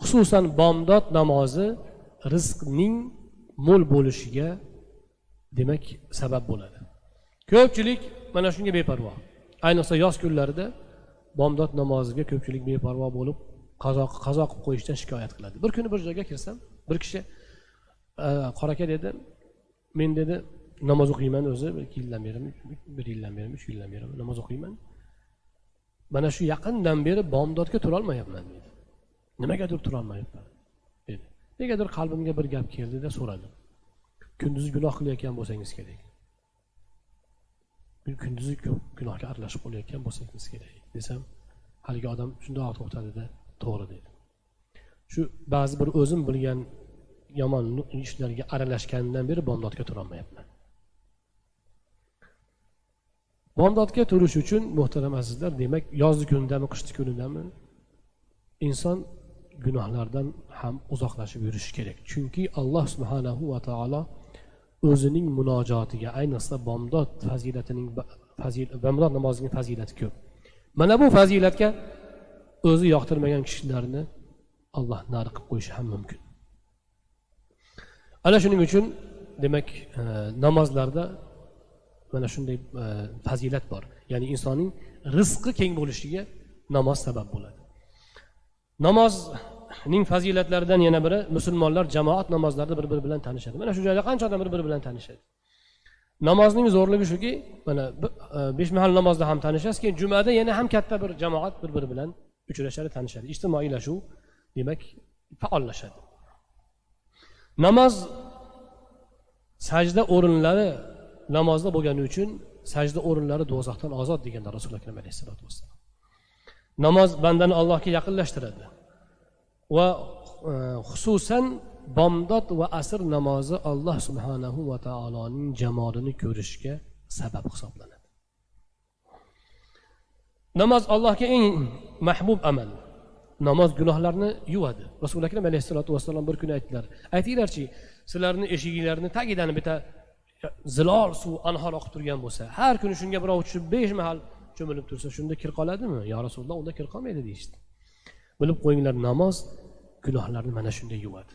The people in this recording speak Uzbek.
Xususan bomdod namozi rizqning mo'l bo'lishiga demak sabab bo'ladi. Ko'pchilik mana shunga beparvo. Ayniqsa yoz kunlarida bomdod namoziga ko'pchilik beparvo bo'lib qazo qilib qo'yishdan shikoyat qiladi. Bir kuni bir joyga kirsam, bir kishi qora aka dedi, men dedi namoz o'qiyman o'zi 2 yildan beri, 1 yildan beri, 3 yildan beri namoz o'qiyman. Mana shu yaqindan beri bomdodga tura olmayapman dedi. Nimagadir tura olmayapman dedi. Negadir qalbimga bir gap keldi-da so'radim. Kunduzi gunoh qilayotgan bo'lsangiz kerak. Kunduzi gunohga aralashib qolayotgan bo'lsangiz kerak desam, haligi odam shundoq to'xtadida to'g'ri dedi. Shu ba'zi bir o'zim bilgan yomon ishlarga aralashgandan beri bomdodga tura olmayapman. Bomdodga turish uchun muhtaram azizlar, demak yozgi kunidami, qishki kunidami inson gunohlardan ham uzoqlashib yurishi kerak. Chunki Alloh subhanahu va taolo o'zining munojotiga, ayniqsa bomdod fazilatining bomdod namozining fazilati ko'p. Mana bu fazilatga o'zi yoqtirmagan kishilarni Alloh nari qilib qo'yishi ham mumkin. Ana shuning uchun demak namozlarda mana shunday fazilat bor. Ya'ni insonning rizqi keng bo'lishiga namoz sabab bo'ladi. Namozning fazilatlaridan yana biri musulmonlar jamoat namozlarida bir-biri bilan tanishadi. Mana shu joyda qancha odam bir-biri bilan tanishadi. Namozning zo'rligi shuki, mana 5 mahal namozda ham tanishasiz, keyin jumada yana ham katta bir jamoat bir-biri bilan uchrashadi, tanishadi. Ijtimoiylashuv demak faollashadi. Namoz sajda o'rinlari namozda bo'lgani uchun sajda o'rinlari do'zaxdan ozod deganlar Rasululloh akram alayhissalatu vassalom. Namoz bandani Allohga yaqinlashtiradi va xususan bomdod va asr namozi Alloh subhanahu va taoloning jamolini ko'rishga sabab hisoblanadi. Namoz Allohga eng mahbub amal. Namoz gunohlarni yuvadi. Rasululloh akram alayhissalatu vassalom bir kuni aytdilar: "Aytinglarchi, sizlarning eshiginglarning tagidan bitta zilol suv anhor oqib turgan bo'lsa, har kuni shunga birov tushib 5 mahal cho'milib tursa, shunda kir qoladimi? Ya Rasululloh, unda kir qolmaydi" deyishdi. Bilib qo'yinglar, namoz gunohlarni mana shunday yuvadi.